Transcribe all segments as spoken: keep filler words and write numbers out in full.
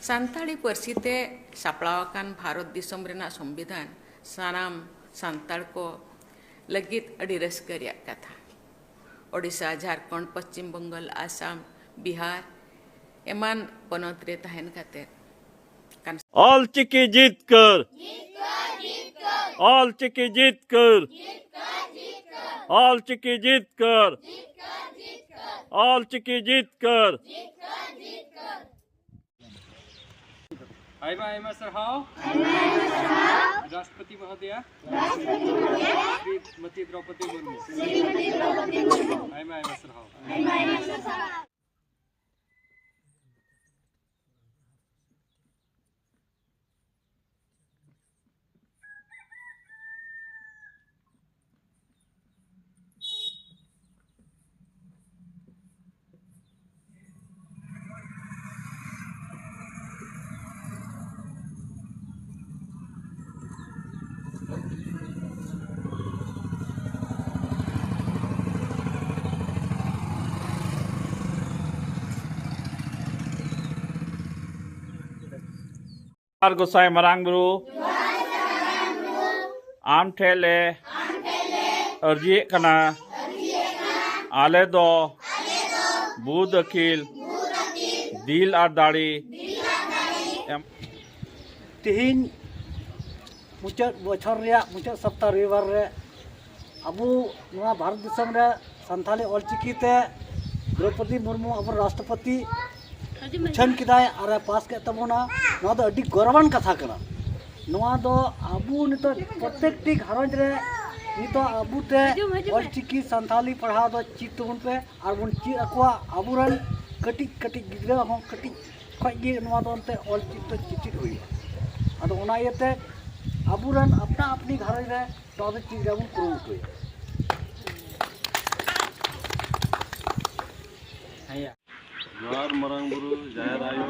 ᱥᱟᱱᱛᱟᱲᱤ ᱯᱟᱹᱨᱥᱤ ᱛᱮ ᱥᱟᱯᱲᱟᱣ ᱟᱠᱟᱱ ᱵᱷᱟᱨᱚᱛ ᱫᱤᱥᱚᱢ ᱨᱮᱱᱟᱜ ᱥᱚᱝᱵᱤᱫᱷᱟᱱ ᱥᱟᱱᱟᱢ ᱥᱟᱱᱛᱟᱲ ᱠᱚ ᱞᱟᱹᱜᱤᱫ ᱟᱹᱰᱤ ᱨᱟᱹᱥᱠᱟᱹ ᱨᱮᱭᱟᱜ ᱠᱟᱛᱷᱟ᱾ ᱳᱰᱤᱥᱟ, ᱡᱷᱟᱲᱠᱷᱚᱸᱰ, ᱯᱚᱥᱪᱤᱢ ᱵᱚᱝᱜᱚᱞ, ᱟᱥᱟᱢ, ᱵᱤᱦᱟᱨ ᱮᱢᱟᱱ ᱯᱚᱱᱚᱛ ᱨᱮ ᱛᱟᱦᱮᱱ ᱠᱟᱛᱮ ᱠᱟᱱ ᱚᱞᱪᱤᱠᱤ ᱡᱤᱛᱠᱟᱹᱨ! ᱚᱞᱪᱤᱠᱤ ᱡᱤᱛᱠᱟᱹᱨ! ᱚᱞᱪᱤᱠᱤ ᱡᱤᱛᱠᱟᱹᱨ! ᱚᱞᱪᱤᱠᱤ ᱡᱤᱛᱠᱟᱹᱨ! ᱟᱭᱢᱟ ᱟᱭᱢᱟ ᱥᱟᱨᱦᱟᱣ᱾ ᱨᱟᱥᱴᱨᱚᱯᱚᱛᱤ ᱢᱚᱦᱳᱫᱚᱭᱟ᱾ ᱥᱨᱤᱢᱚᱛᱤ ᱫᱨᱚᱯᱚᱫᱤ ᱢᱩᱨᱢᱩ᱾ ᱟᱭᱢᱟ ᱟᱭᱢᱟ ᱥᱟᱨᱦᱟᱣ᱾ ᱟᱨ ᱜᱚᱸᱥᱟᱭ ᱢᱟᱨᱟᱝ ᱵᱩᱨᱩ, ᱟᱢ ᱴᱷᱮᱱ ᱞᱮ ᱟᱹᱨᱡᱤᱭᱮᱫ ᱠᱟᱱᱟ, ᱟᱞᱮ ᱫᱚ ᱵᱩᱫ ᱟᱹᱠᱤᱞ, ᱫᱤᱞ ᱟᱨ ᱫᱟᱲᱮ ᱮᱢ᱾ ᱛᱮᱦᱮᱧ ᱢᱩᱪᱟᱹᱫ ᱵᱚᱪᱷᱚᱨ ᱨᱮᱭᱟᱜ ᱢᱩᱪᱟᱹᱫ ᱥᱚᱯᱛᱟᱦ ᱨᱚᱵᱤᱵᱟᱨ ᱨᱮ ᱟᱵᱚ ᱱᱚᱣᱟ ᱵᱷᱟᱨᱚᱛ ᱫᱤᱥᱚᱢ ᱨᱮ ᱥᱟᱱᱛᱟᱲᱤ ᱚᱞᱪᱤᱠᱤ ᱛᱮ ᱫᱨᱚᱯᱚᱫᱤ ᱢᱩᱨᱢᱩ ᱟᱵᱚ ᱨᱟᱥᱴᱨᱚᱯᱚᱛᱤ ᱩᱪᱷᱟᱹᱱ ᱠᱮᱫᱟᱭ ᱟᱨ ᱮ ᱯᱟᱥ ᱠᱮᱫ ᱛᱟᱵᱚᱱᱟ᱾ ᱱᱚᱣᱟ ᱫᱚ ᱟᱹᱰᱤ ᱜᱚᱨᱚᱵᱟᱱ ᱠᱟᱛᱷᱟ ᱠᱟᱱᱟ᱾ ᱱᱚᱣᱟ ᱫᱚ ᱟᱵᱚ ᱱᱤᱛᱚᱜ ᱯᱨᱚᱛᱮᱠᱴᱤ ᱜᱷᱟᱨᱚᱸᱡᱽ ᱨᱮ ᱱᱤᱛᱚᱜ ᱟᱵᱚ ᱛᱮ ᱚᱞᱪᱤᱠᱤ ᱥᱟᱱᱛᱟᱲᱤ ᱯᱟᱲᱦᱟᱣ ᱫᱚ ᱪᱮᱫ ᱛᱟᱵᱚᱱ ᱯᱮ ᱟᱨ ᱵᱚᱱ ᱪᱮᱫ ᱟᱠᱚᱣᱟ᱾ ᱟᱵᱚᱨᱮᱱ ᱠᱟᱹᱴᱤᱡ ᱠᱟᱹᱴᱤᱡ ᱜᱤᱫᱽᱨᱟᱹ ᱦᱚᱸ ᱠᱟᱹᱴᱤᱡ ᱠᱷᱚᱡ ᱜᱮ ᱱᱚᱣᱟ ᱫᱚ ᱮᱱᱛᱮ ᱚᱞ ᱪᱤᱠᱤ ᱫᱚ ᱪᱮᱪᱮᱫ ᱦᱩᱭᱩᱜᱼᱟ᱾ ᱟᱫᱚ ᱚᱱᱟ ᱤᱭᱟᱹᱛᱮ ᱟᱵᱚᱨᱮᱱ ᱟᱯᱱᱟ ᱟᱯᱱᱤ ᱜᱷᱟᱨᱚᱸᱡᱽ ᱨᱮ ᱱᱚᱣᱟ ᱫᱚ ᱪᱮᱫ ᱨᱮᱭᱟᱜ ᱵᱚᱱ ᱠᱩᱨᱩᱢᱩᱴᱩᱭᱟ᱾ ᱡᱚᱦᱟᱨ ᱢᱟᱨᱟᱝ ᱵᱩᱨᱩ, ᱡᱟᱦᱮᱨ ᱟᱭᱳ,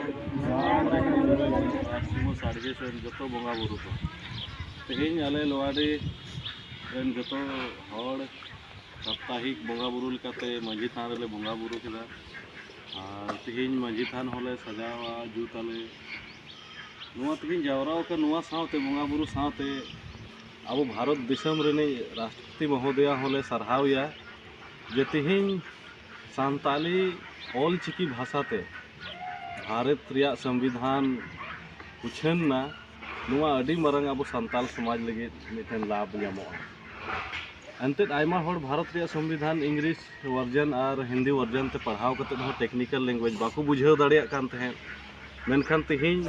ᱟᱨ ᱥᱤᱢᱟᱹ ᱥᱟᱰᱜᱮ ᱥᱮᱱ ᱡᱚᱛᱚ ᱵᱚᱸᱜᱟ ᱵᱩᱨᱩ ᱠᱚ᱾ ᱛᱮᱦᱮᱧ ᱟᱞᱮ ᱞᱳᱣᱟᱰᱤ ᱨᱮᱱ ᱡᱚᱛᱚ ᱦᱚᱲ ᱥᱟᱯᱛᱟᱦᱤᱠ ᱵᱚᱸᱜᱟ ᱵᱩᱨᱩ ᱞᱮᱠᱟᱛᱮ ᱢᱟᱹᱡᱷᱤ ᱛᱷᱟᱱ ᱨᱮᱞᱮ ᱵᱚᱸᱜᱟ ᱵᱩᱨᱩ ᱠᱮᱫᱟ᱾ ᱟᱨ ᱛᱮᱦᱮᱧ ᱢᱟᱹᱡᱷᱤ ᱛᱷᱟᱱ ᱦᱚᱸᱞᱮ ᱥᱟᱡᱟᱣᱟ, ᱡᱩᱛ ᱟᱞᱮ᱾ ᱱᱚᱣᱟ ᱛᱮᱜᱮᱧ ᱡᱟᱣᱨᱟ ᱟᱠᱟᱱ, ᱱᱚᱣᱟ ᱥᱟᱶᱛᱮ ᱵᱚᱸᱜᱟ ᱵᱩᱨᱩ ᱥᱟᱶᱛᱮ ᱟᱵᱚ ᱵᱷᱟᱨᱚᱛ ᱫᱤᱥᱚᱢ ᱨᱤᱱᱤᱡ ᱨᱟᱥᱴᱨᱚᱯᱚᱛᱤ ᱢᱚᱦᱳᱫᱚᱭᱟ ᱦᱚᱸᱞᱮ ᱥᱟᱨᱦᱟᱣᱮᱭᱟ ᱡᱮ ᱛᱮᱦᱮᱧ ᱥᱟᱱᱛᱟᱞᱤ ᱚᱞ ᱪᱤᱠᱤ ᱵᱷᱟᱥᱟᱛᱮ ᱵᱷᱟᱨᱚᱛ ᱨᱮᱭᱟᱜ ᱥᱚᱝᱵᱤᱫᱷᱟᱱ ᱩᱪᱷᱟᱹᱱ ᱮᱱᱟ᱾ ᱱᱚᱣᱟ ᱟᱹᱰᱤ ᱢᱟᱨᱟᱝ ᱟᱵᱚ ᱥᱟᱱᱛᱟᱞ ᱥᱚᱢᱟᱡᱽ ᱞᱟᱹᱜᱤᱫ ᱢᱤᱫᱴᱮᱱ ᱞᱟᱵᱷ ᱧᱟᱢᱚᱜᱼᱟ᱾ ᱮᱱᱛᱮᱫ ᱟᱭᱢᱟ ᱦᱚᱲ ᱵᱷᱟᱨᱚᱛ ᱨᱮᱭᱟᱜ ᱥᱚᱝᱵᱤᱫᱷᱟᱱ ᱤᱝᱨᱮᱡᱽ ᱵᱷᱟᱨᱡᱟᱱ ᱟᱨ ᱦᱤᱱᱫᱤ ᱵᱷᱟᱨᱡᱟᱱ ᱛᱮ ᱯᱟᱲᱦᱟᱣ ᱠᱟᱛᱮᱫ ᱦᱚᱸ ᱴᱮᱠᱱᱤᱠᱮᱞ ᱞᱮᱝᱜᱩᱭᱮᱡᱽ ᱵᱟᱠᱚ ᱵᱩᱡᱷᱟᱹᱣ ᱫᱟᱲᱮᱭᱟᱜ ᱠᱟᱱ ᱛᱟᱦᱮᱸᱫ᱾ ᱢᱮᱱᱠᱷᱟᱱ ᱛᱮᱦᱮᱧ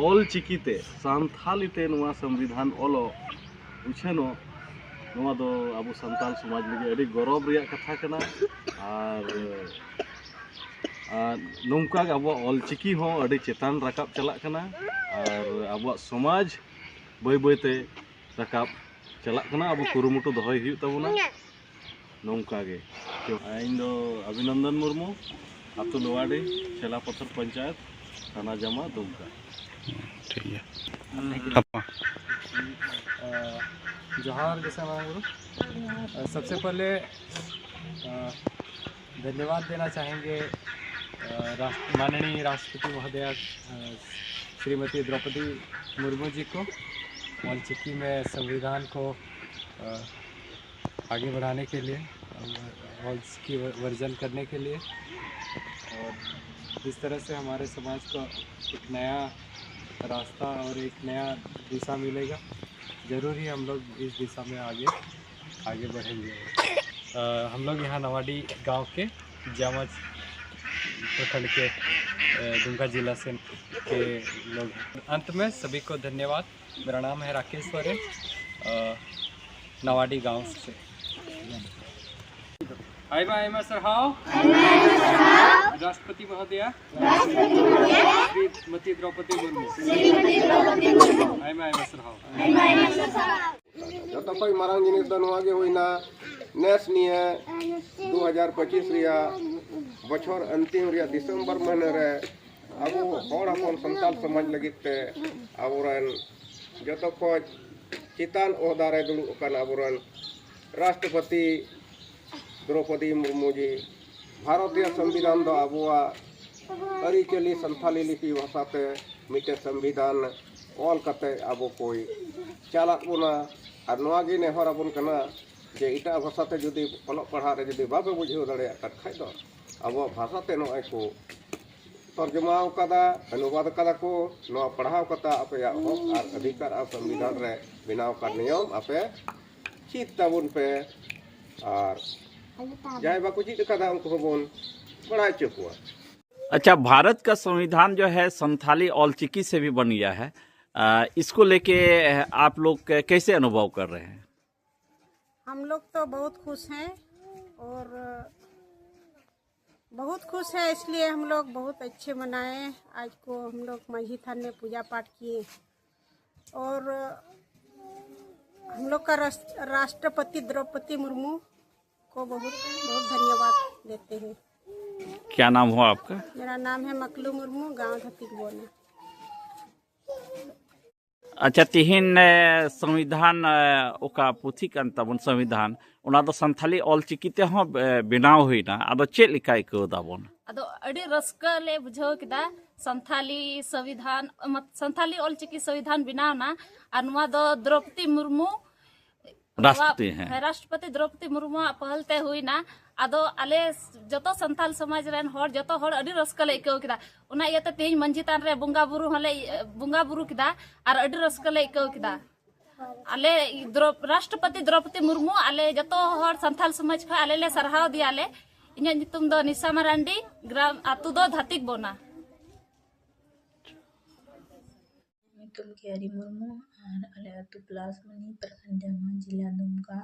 ᱚᱞ ᱪᱤᱠᱤ ᱛᱮ, ᱥᱟᱱᱛᱷᱟᱞᱤ ᱛᱮ ᱱᱚᱣᱟ ᱥᱚᱝᱵᱤᱫᱷᱟᱱ ᱚᱞᱚᱜ, ᱩᱪᱷᱟᱹᱱᱚᱜ, ᱱᱚᱣᱟ ᱫᱚ ᱟᱵᱚ ᱥᱟᱱᱛᱟᱞ ᱥᱚᱢᱟᱡᱽ ᱞᱟᱹᱜᱤᱫ ᱟᱹᱰᱤ ᱜᱚᱨᱚᱵᱽ ᱨᱮᱭᱟᱜ ᱠᱟᱛᱷᱟ ᱠᱟᱱᱟ᱾ ᱟᱨ ᱟᱨ ᱱᱚᱝᱠᱟ ᱜᱮ ᱟᱵᱚᱣᱟᱜ ᱚᱞ ᱪᱤᱠᱤ ᱦᱚᱸ ᱟᱹᱰᱤ ᱪᱮᱛᱟᱱ ᱨᱟᱠᱟᱵ ᱪᱟᱞᱟᱜ ᱠᱟᱱᱟ ᱟᱨ ᱟᱵᱚᱣᱟᱜ ᱥᱚᱢᱟᱡᱽ ᱵᱟᱹᱭ ᱵᱟᱹᱭ ᱛᱮ ᱨᱟᱠᱟᱵ ᱪᱟᱞᱟᱜ ᱠᱟᱱᱟ᱾ ᱟᱵᱚ ᱠᱩᱨᱩᱢᱩᱴᱩ ᱫᱚᱦᱚᱭ ᱦᱩᱭᱩᱜ ᱛᱟᱵᱚᱱᱟ᱾ ᱱᱚᱝᱠᱟ ᱜᱮ᱾ ᱤᱧ ᱫᱚ ᱚᱵᱷᱤᱱᱚᱱᱫᱚᱱ ᱢᱩᱨᱢᱩ, ᱟᱹᱛᱩ ᱞᱳᱣᱟᱰᱤ, ᱪᱷᱮᱞᱟᱯᱟᱛᱷᱚᱨ ᱯᱚᱧᱪᱟᱭᱮᱛ, ᱛᱷᱟᱱᱟ ᱡᱟᱢᱟ, ᱫᱩᱢᱠᱟ᱾ ᱴᱷᱤᱠ ᱜᱮᱭᱟ᱾ ᱦᱟᱯᱟ᱾ ᱡᱚᱦᱟᱨ ᱜᱮ ᱥᱮ ᱢᱟᱨᱟᱝ ᱵᱩᱨᱩ᱾ सबसे पहले धन्यवाद देना चाहेंगे राष्ट्र माननीय राष्ट्रपति महोदया श्रीमती द्रौपदी मुर्मू जी को, ऑल चिकी में संविधान को आगे बढ़ाने के लिए, ऑल चिकी वर्जन करने के लिए, और इस तरह से हमारे समाज को एक नया रास्ता और एक नया दिशा मिलेगा। ज़रूर ही हम लोग इस दिशा में आगे आगे बढ़ेंगे। आ, हम लोग यहाँ नवाडी गांव के जामच प्रखंड के दुमका जिला से के लोग हैं। अंत में सभी को धन्यवाद। मेरा नाम है राकेश सोरेन, नवाडी गांव से। आइमा आइमा सरहाव। राष्ट्रपति महोदया श्रीमती द्रौपदी मुर्मू। आइमा आइमा सरहाव। ᱡᱚᱛᱚ ᱠᱷᱚᱱ ᱢᱟᱨᱟᱝ ᱡᱤᱱᱤᱥ ᱫᱚ ᱱᱚᱣᱟ ᱜᱮ ᱦᱩᱭᱱᱟ, ᱱᱮᱥ ᱱᱤᱭᱟᱹ ᱫᱩ ᱦᱟᱡᱟᱨ ᱯᱚᱸᱪᱤᱥ ᱨᱮᱭᱟᱜ ᱵᱚᱪᱷᱚᱨ ᱟᱱᱛᱤᱢ ᱨᱮᱭᱟᱜ ᱰᱤᱥᱮᱢᱵᱚᱨ ᱢᱟᱹᱦᱱᱟᱹ ᱨᱮ ᱟᱵᱚ ᱦᱚᱲ ᱦᱚᱯᱚᱱ ᱥᱟᱱᱛᱟᱲ ᱥᱚᱢᱟᱡᱽ ᱞᱟᱹᱜᱤᱫ ᱛᱮ ᱟᱵᱚᱨᱮᱱ ᱡᱚᱛᱚ ᱠᱷᱚᱱ ᱪᱮᱛᱟᱱ ᱚᱦᱫᱟ ᱨᱮ ᱫᱩᱲᱩᱵ ᱟᱠᱟᱱ ᱟᱵᱚᱨᱮᱱ ᱨᱟᱥᱴᱨᱚᱯᱚᱛᱤ ᱫᱨᱚᱯᱚᱫᱤ ᱢᱩᱨᱢᱩ ᱡᱤ ᱵᱷᱟᱨᱚᱛᱤᱭᱚ ᱥᱚᱝᱵᱤᱫᱷᱟᱱ ᱫᱚ ᱟᱵᱚᱣᱟᱜ ᱟᱹᱨᱤᱪᱟᱹᱞᱤ ᱥᱟᱱᱛᱷᱟᱞᱤ ᱞᱤᱯᱤ ᱵᱷᱟᱥᱟᱛᱮ ᱢᱤᱫᱴᱮᱱ ᱥᱚᱝᱵᱤᱫᱷᱟᱱ ᱚᱞ ᱠᱟᱛᱮ ᱟᱵᱚ ᱠᱚᱭ ᱪᱟᱞᱟᱜ ᱵᱚᱱᱟ᱾ ᱟᱨ ᱱᱚᱣᱟ ᱜᱮ ᱱᱮᱦᱚᱨ ᱟᱵᱚᱱ ᱠᱟᱱᱟ ᱡᱮ ᱮᱴᱟᱜ ᱵᱷᱟᱥᱟᱛᱮ ᱡᱩᱫᱤ ᱚᱞᱚᱜ ᱯᱟᱲᱦᱟᱜ ᱨᱮ ᱡᱩᱫᱤ ᱵᱟᱯᱮ ᱵᱩᱡᱷᱟᱹᱣ ᱫᱟᱲᱮᱭᱟᱜ ᱠᱟᱱ ᱠᱷᱟᱡ ᱫᱚ ᱟᱵᱚᱣᱟᱜ ᱵᱷᱟᱥᱟᱛᱮ ᱱᱚᱜᱼᱚᱭ ᱠᱚ ᱛᱚᱨᱡᱚᱢᱟ ᱟᱠᱟᱫᱟ, ᱚᱱᱩᱵᱟᱫ ᱟᱠᱟᱫᱟ ᱠᱚ᱾ ᱱᱚᱣᱟ ᱯᱟᱲᱦᱟᱣ ᱠᱟᱛᱮ ᱟᱯᱮᱭᱟᱜ ᱦᱚᱠ ᱟᱨ ᱚᱫᱷᱤᱠᱟᱨ ᱟᱨ ᱥᱚᱝᱵᱤᱫᱷᱟᱱ ᱨᱮ ᱵᱮᱱᱟᱣ ᱟᱠᱟᱫ ᱱᱤᱭᱚᱢ ᱟᱯᱮ ᱪᱮᱫ ᱛᱟᱵᱚᱱ ᱯᱮ᱾ ᱟᱨ ᱡᱟᱦᱟᱸᱭ ᱵᱟᱠᱚ ᱪᱮᱫ ᱟᱠᱟᱫᱟ ᱩᱱᱠᱩ ᱦᱚᱸᱵᱚᱱ ᱵᱟᱲᱟᱭ ᱦᱚᱪᱚ ᱠᱚᱣᱟ᱾ अच्छा, भारत का संविधान जो है संथाली ऑलचिकी से भी बन गया है। अ, इसको लेके आप लोग कै- कैसे अनुभव कर रहे हैं? हम लोग तो बहुत खुश हैं और बहुत खुश है, इसलिए हम लोग बहुत अच्छे मनाए। आज को हम लोग माझी थान में पूजा पाठ किए और हम लोग का राष्ट्र- राष्ट्रपति द्रौपदी मुर्मू को बहुत बहुत धन्यवाद देते हैं। क्या नाम हुआ आपका? मेरा नाम है मकलू मुर्मू, गांव धतिक बोना। अच्छा, ᱛᱤᱦᱤᱧ ᱮ, ᱥᱚᱝᱵᱤᱫᱷᱟᱱ ᱮ, ᱚᱠᱟ ᱯᱩᱛᱷᱤ ᱠᱟᱱ ᱛᱟᱵᱚᱱ ᱥᱚᱝᱵᱤᱫᱷᱟᱱ, ᱚᱱᱟ ᱫᱚ ᱥᱟᱱᱛᱷᱟᱞᱤ ᱚᱞᱪᱤᱠᱤ ᱛᱮᱦᱚᱸ ᱮ, ᱵᱮᱱᱟᱣ ᱦᱩᱭᱱᱟ᱾ ᱟᱫᱚ ᱪᱮᱫ ᱞᱮᱠᱟ ᱟᱹᱭᱠᱟᱹᱣ ᱫᱟᱵᱚᱱ? ᱟᱫᱚ ᱟᱹᱰᱤ ᱨᱟᱹᱥᱠᱟᱹ ᱞᱮ ᱵᱩᱡᱷᱟᱹᱣ ᱠᱮᱫᱟ᱾ ᱥᱟᱱᱛᱷᱟᱞᱤ ᱥᱚᱝᱵᱤᱫᱷᱟᱱ ᱢᱟᱛ- ᱥᱟᱱᱛᱷᱟᱞᱤ ᱚᱞᱪᱤᱠᱤ ᱥᱚᱝᱵᱤᱫᱷᱟᱱ ᱵᱮᱱᱟᱣ ᱮᱱᱟ᱾ ᱟᱨ ᱱᱚᱣᱟ ᱫᱚ ᱫᱨᱚᱯᱚᱫᱤ ᱢᱩᱨᱢᱩ ᱨᱟᱥᱴᱨᱚᱯᱚᱛᱤ, ᱦᱮᱸ᱾ ᱦᱮᱸ, ᱨᱟᱥᱴᱨᱚᱯᱚᱛᱤ ᱫᱨᱚᱯᱚᱫᱤ ᱢᱩᱨᱢᱩᱣᱟᱜ ᱯᱟᱦᱟᱞ ᱛᱮ ᱦᱩᱭᱱᱟ᱾ ᱟᱫᱚ ᱟᱞᱮ ᱡᱚᱛᱚ ᱥᱟᱱᱛᱟᱞ ᱥᱚᱢᱟᱡᱽ ᱨᱮᱱ ᱦᱚᱲ, ᱡᱚᱛᱚ ᱦᱚᱲ ᱟᱹᱰᱤ ᱨᱟᱹᱥᱠᱟᱹ ᱞᱮ ᱟᱹᱭᱠᱟᱹᱣ ᱠᱮᱫᱟ᱾ ᱚᱱᱟ ᱤᱭᱟᱹᱛᱮ ᱛᱮᱦᱮᱧ ᱢᱟᱹᱡᱷᱤ ᱛᱷᱟᱱ ᱨᱮ ᱵᱚᱸᱜᱟ ᱵᱩᱨᱩ ᱦᱚᱸᱞᱮ ᱵᱚᱸᱜᱟ ᱵᱩᱨᱩ ᱠᱮᱫᱟ ᱟᱨ ᱟᱹᱰᱤ ᱨᱟᱹᱥᱠᱟᱹ ᱞᱮ ᱟᱹᱭᱠᱟᱹᱣ ᱠᱮᱫᱟ᱾ ᱟᱞᱮ ᱫᱨᱚᱯ- ᱨᱟᱥᱴᱨᱚᱯᱚᱛᱤ ᱫᱨᱚᱯᱚᱫᱤ ᱢᱩᱨᱢᱩ ᱟᱞᱮ ᱡᱚᱛᱚ ᱦᱚᱲ ᱥᱟᱱᱛᱟᱞ ᱥᱚᱢᱟᱡᱽ ᱠᱷᱚᱱ ᱟᱞᱮ ᱞᱮ ᱥᱟᱨᱦᱟᱣ ᱫᱮᱭᱟᱞᱮ᱾ ᱤᱧᱟᱹᱜ ᱧᱩᱛᱩᱢ ᱫᱚ ᱱᱤᱥᱟ ᱢᱟᱨᱟᱱᱰᱤ, ᱜᱨᱟᱢ ᱟᱛᱳ ᱫᱚ ᱫᱷᱟᱹᱛᱤᱠ ᱵᱚᱱᱟ᱾ ᱧᱩᱛᱩᱢ ᱠᱤᱭᱟᱨᱤ ᱢᱩᱨᱢᱩ ᱟᱨ ᱟᱞᱮ ᱟᱹᱛᱩ ᱯᱞᱟᱥ ᱢᱟᱹᱱᱤ, ᱯᱨᱚᱠᱷᱚᱸᱰ ᱡᱟᱢᱟ, ᱡᱮᱞᱟ ᱫᱩᱢᱠᱟ᱾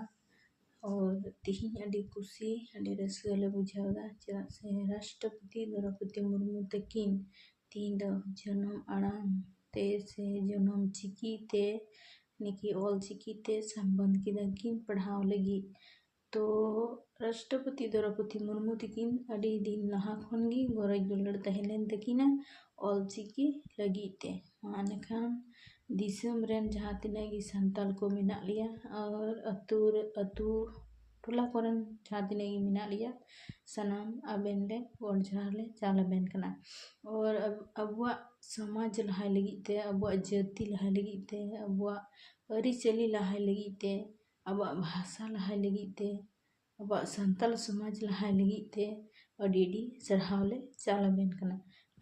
ᱟᱨ ᱛᱮᱦᱮᱧ ᱟᱹᱰᱤ ᱠᱩᱥᱤ, ᱟᱹᱰᱤ ᱨᱟᱹᱥᱠᱟᱹ ᱞᱮ ᱵᱩᱡᱷᱟᱹᱣ ᱮᱫᱟ, ᱪᱮᱫᱟᱜ ᱥᱮ ᱨᱟᱥᱴᱨᱚᱯᱚᱛᱤ ᱫᱨᱚᱯᱚᱫᱤ ᱢᱩᱨᱢᱩ ᱛᱟᱹᱠᱤᱱ ᱛᱮᱦᱮᱧ ᱫᱚ ᱡᱚᱱᱚᱢ ᱟᱲᱟᱝ ᱛᱮ ᱥᱮ ᱡᱚᱱᱚᱢ ᱪᱤᱠᱤ ᱛᱮ, ᱱᱤᱠᱤ ᱚᱞ ᱪᱤᱠᱤ ᱛᱮ ᱥᱚᱢᱵᱚᱫ ᱠᱮᱫᱟ ᱠᱤᱱ ᱯᱟᱲᱦᱟᱣ ᱞᱟᱹᱜᱤᱫ᱾ ᱛᱚ ᱨᱟᱥᱴᱨᱚᱯᱚᱛᱤ ᱫᱨᱚᱯᱚᱫᱤ ᱢᱩᱨᱢᱩ ᱛᱟᱹᱠᱤᱱ ᱟᱹᱰᱤ ᱫᱤᱱ ᱞᱟᱦᱟ ᱠᱷᱚᱱ ᱜᱮ ᱜᱚᱨᱚᱡᱽ ᱫᱩᱞᱟᱹᱲ ᱛᱟᱦᱮᱸ ᱞᱮᱱ ᱛᱟᱹᱠᱤᱱᱟ ᱚᱞ ᱪᱤᱠᱤ ᱞᱟᱹᱜᱤᱫ ᱛᱮ᱾ ᱢᱟ ᱮᱱᱠᱷᱟᱱ ᱫᱤᱥᱚᱢ ᱨᱮᱱ ᱡᱟᱦᱟᱸ ᱛᱤᱱᱟᱹᱜ ᱜᱮ ᱥᱟᱱᱛᱟᱲ ᱠᱚ ᱢᱮᱱᱟᱜ ᱞᱮᱭᱟ ᱟᱨ ᱟᱹᱛᱩ ᱨᱮ, ᱟᱹᱛᱩ ᱴᱚᱞᱟ ᱠᱚᱨᱮᱱ ᱡᱟᱦᱟᱸ ᱛᱤᱱᱟᱹᱜ ᱜᱮ ᱢᱮᱱᱟᱜ ᱞᱮᱭᱟ, ᱥᱟᱱᱟᱢ ᱟᱵᱮᱱ ᱞᱮ ᱜᱚᱰ ᱡᱚᱦᱟᱨ ᱞᱮ ᱪᱟᱞ ᱟᱵᱮᱱ ᱠᱟᱱᱟ᱾ ᱟᱨ ᱟᱵ-, ᱟᱵᱚᱣᱟᱜ ᱥᱚᱢᱟᱡᱽ ᱞᱟᱦᱟᱭ ᱞᱟᱹᱜᱤᱫ ᱛᱮ, ᱟᱵᱚᱣᱟᱜ ᱡᱟᱹᱛᱤ ᱞᱟᱦᱟᱭ ᱞᱟᱹᱜᱤᱫ ᱛᱮ, ᱟᱵᱚᱣᱟᱜ ᱟᱹᱨᱤᱪᱟᱹᱞᱤ ᱞᱟᱦᱟᱭ ᱞᱟᱹᱜᱤᱫ ᱛᱮ, ᱟᱵᱚᱣᱟᱜ ᱵᱷᱟᱥᱟ ᱞᱟᱦᱟᱭ ᱞᱟᱹᱜᱤᱫ ᱛᱮ, ᱟᱵᱚᱣᱟᱜ ᱥᱟᱱᱛᱟᱲ ᱥᱚᱢᱟᱡᱽ ᱞᱟᱦᱟᱭ ᱞᱟᱹᱜᱤᱫ ᱛᱮ ᱟᱹᱰᱤ ᱟᱹᱰᱤ ᱥᱟᱨᱦᱟᱣ ᱞᱮ ᱪᱟᱞ ᱟᱵᱮᱱ ᱠᱟᱱᱟ᱾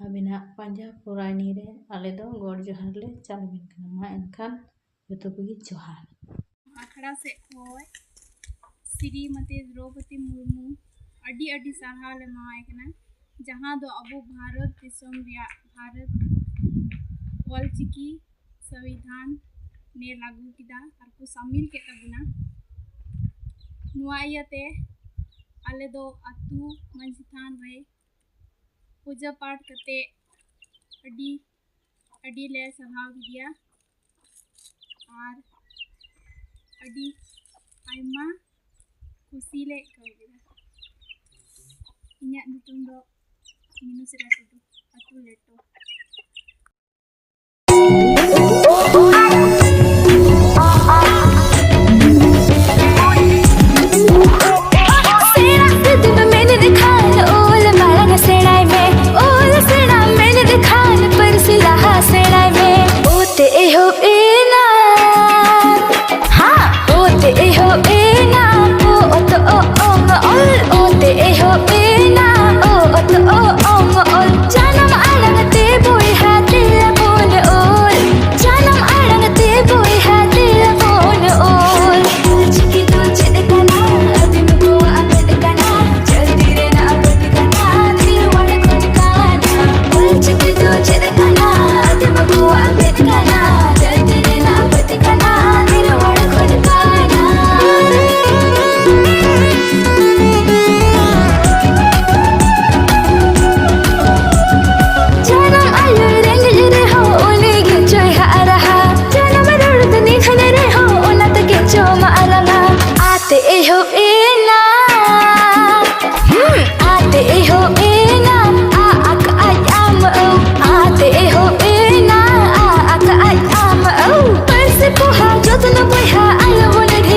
ᱟᱵᱮᱱᱟᱜ ᱯᱟᱸᱡᱟ ᱯᱚᱨᱟᱭᱱᱤ ᱨᱮ ᱟᱞᱮ ᱫᱚ ᱜᱚᱰ ᱡᱚᱦᱟᱨ ᱞᱮ ᱪᱟᱞ ᱟᱵᱮᱱ ᱠᱟᱱᱟ᱾ ᱢᱟ ᱮᱱᱠᱷᱟᱱ ᱡᱚᱛᱚ ᱠᱚᱜᱮ ᱡᱚᱦᱟᱨ᱾ ᱟᱠᱷᱲᱟ ᱥᱮᱫ ᱠᱷᱚᱱ ᱥᱨᱤᱢᱚᱛᱤ ᱫᱨᱚᱣᱯᱚᱫᱤ ᱢᱩᱨᱢᱩ ᱟᱹᱰᱤ ᱟᱹᱰᱤ ᱥᱟᱨᱦᱟᱣ ᱞᱮ ᱮᱢᱟᱣᱟᱭ ᱠᱟᱱᱟ, ᱡᱟᱦᱟᱸ ᱫᱚ ᱟᱵᱚ ᱵᱷᱟᱨᱚᱛ ᱫᱤᱥᱚᱢ ᱨᱮᱭᱟᱜ ᱵᱷᱟᱨᱚᱛ ᱚᱞᱪᱤᱠᱤ ᱥᱚᱝᱵᱤᱫᱷᱟᱱ ᱱᱮ ᱞᱟᱹᱜᱩ ᱠᱮᱫᱟ ᱟᱨ ᱠᱚ ᱥᱟᱢᱤᱞ ᱠᱮᱫ ᱛᱟᱵᱚᱱᱟ᱾ ᱱᱚᱣᱟ ᱤᱭᱟᱹᱛᱮ ᱟᱞᱮ ᱫᱚ ᱟᱹᱛᱩ ᱢᱟᱹᱡᱷᱤ ᱛᱷᱟᱱ ᱨᱮ ᱯᱩᱡᱟᱹ ᱯᱟᱴ ᱠᱟᱛᱮ ᱟᱹᱰᱤ ᱟᱹᱰᱤ ᱞᱮ ᱥᱟᱨᱦᱟᱣ ᱠᱮᱫᱮᱭᱟ ᱟᱨ ᱟᱹᱰᱤ ᱟᱭᱢᱟ ᱠᱩᱥᱤ ᱞᱮ ᱟᱹᱭᱠᱟᱹᱣ ᱠᱮᱫᱟ᱾ ᱤᱧᱟᱹᱜ ᱧᱩᱛᱩᱢ ᱫᱚ ᱢᱤᱱᱩᱥᱨᱟ ᱴᱩᱰᱩ, ᱟᱹᱛᱩ ᱞᱮᱴᱚ᱾ ᱥᱮᱬᱟ ᱡᱩᱫᱤᱢ ᱢᱮᱱᱮᱫ ᱠᱷᱟᱱ ᱚᱞ ᱢᱟᱲᱟᱝ ᱥᱮᱬᱟᱭ ᱢᱮ, ᱚᱞ ᱥᱮᱬᱟ ᱢᱮᱱᱮᱫ ᱠᱷᱟᱱ ᱯᱟᱹᱨᱥᱤ ᱞᱟᱦᱟ ᱥᱮᱬᱟᱭ ᱢᱮ᱾ ᱚ ᱛᱮ ᱮᱦᱚᱵ ᱮᱱᱟ, ᱦᱟ, ᱚ ᱛᱮ ᱮᱦᱚᱵ ᱮᱱᱟ, ᱚ ᱚᱛ ᱚ ᱚᱝ ᱚᱞ, ᱚ ᱛᱮ ᱮᱦᱚᱵ ᱮᱱᱟ, ᱚ ᱚᱛ ᱚ ᱚᱝ ᱚᱞ, ᱡᱟᱱᱟᱢ ᱟᱲᱟᱝ ᱛᱮ ᱵᱚᱭᱦᱟ ᱛᱮᱞᱟ ᱵᱚᱱ ᱚᱞ, ᱡᱟᱱᱟᱢ ᱟᱲᱟᱝ ᱛᱮ ᱵᱚᱭᱦᱟ ᱛᱮᱞᱟ ᱵᱚᱱ ᱚᱞ᱾ ᱚᱞᱪᱤᱠᱤ ᱫᱚ ᱪᱮᱫ ᱠᱟᱱᱟ? ᱟᱹᱫᱤᱢ ᱠᱚᱣᱟᱜ ᱢᱮᱫ ᱠᱟᱱᱟ, ᱡᱟᱹᱛᱤ ᱨᱮᱱᱟᱜ ᱵᱟᱹᱛᱤ ᱠᱟᱱᱟ, ᱠᱷᱮᱞᱣᱟᱲ ᱠᱷᱚᱱ ᱠᱟᱱᱟ᱾ ᱚᱞᱪᱤᱠᱤ ᱫᱚ ᱪᱮᱫ ᱠᱟᱱᱟ? ᱟᱹᱫᱤᱢ ᱠᱚᱣᱟᱜ ᱢᱮᱫ ᱠᱟᱱᱟ, ᱡᱟᱹᱛᱤ ᱨᱮᱱᱟᱜ ᱵᱟᱹᱛᱤ ᱠᱟᱱᱟ, ᱠᱷᱮᱞᱣᱟᱲ ᱠᱷᱚᱱ ᱠᱟᱱᱟ᱾ ᱡᱟᱱᱟᱢ ᱟᱭᱳ ᱨᱮᱸᱜᱮᱡ ᱨᱮᱦᱚᱸ ᱩᱱᱤ ᱜᱮ ᱪᱚᱭ ᱦᱟᱜ ᱨᱟᱦᱟ᱾ ᱡᱟᱱᱟᱢ ᱨᱚᱲ ᱫᱚ ᱱᱤᱫᱷᱟᱹᱱ ᱨᱮᱦᱚᱸ ᱚᱱᱟ ᱛᱮᱜᱮ ᱡᱚᱢᱟᱜ ᱨᱟᱱᱟ᱾ ᱟ ᱛᱮ ᱮᱦᱚᱵ ᱮᱱᱟ,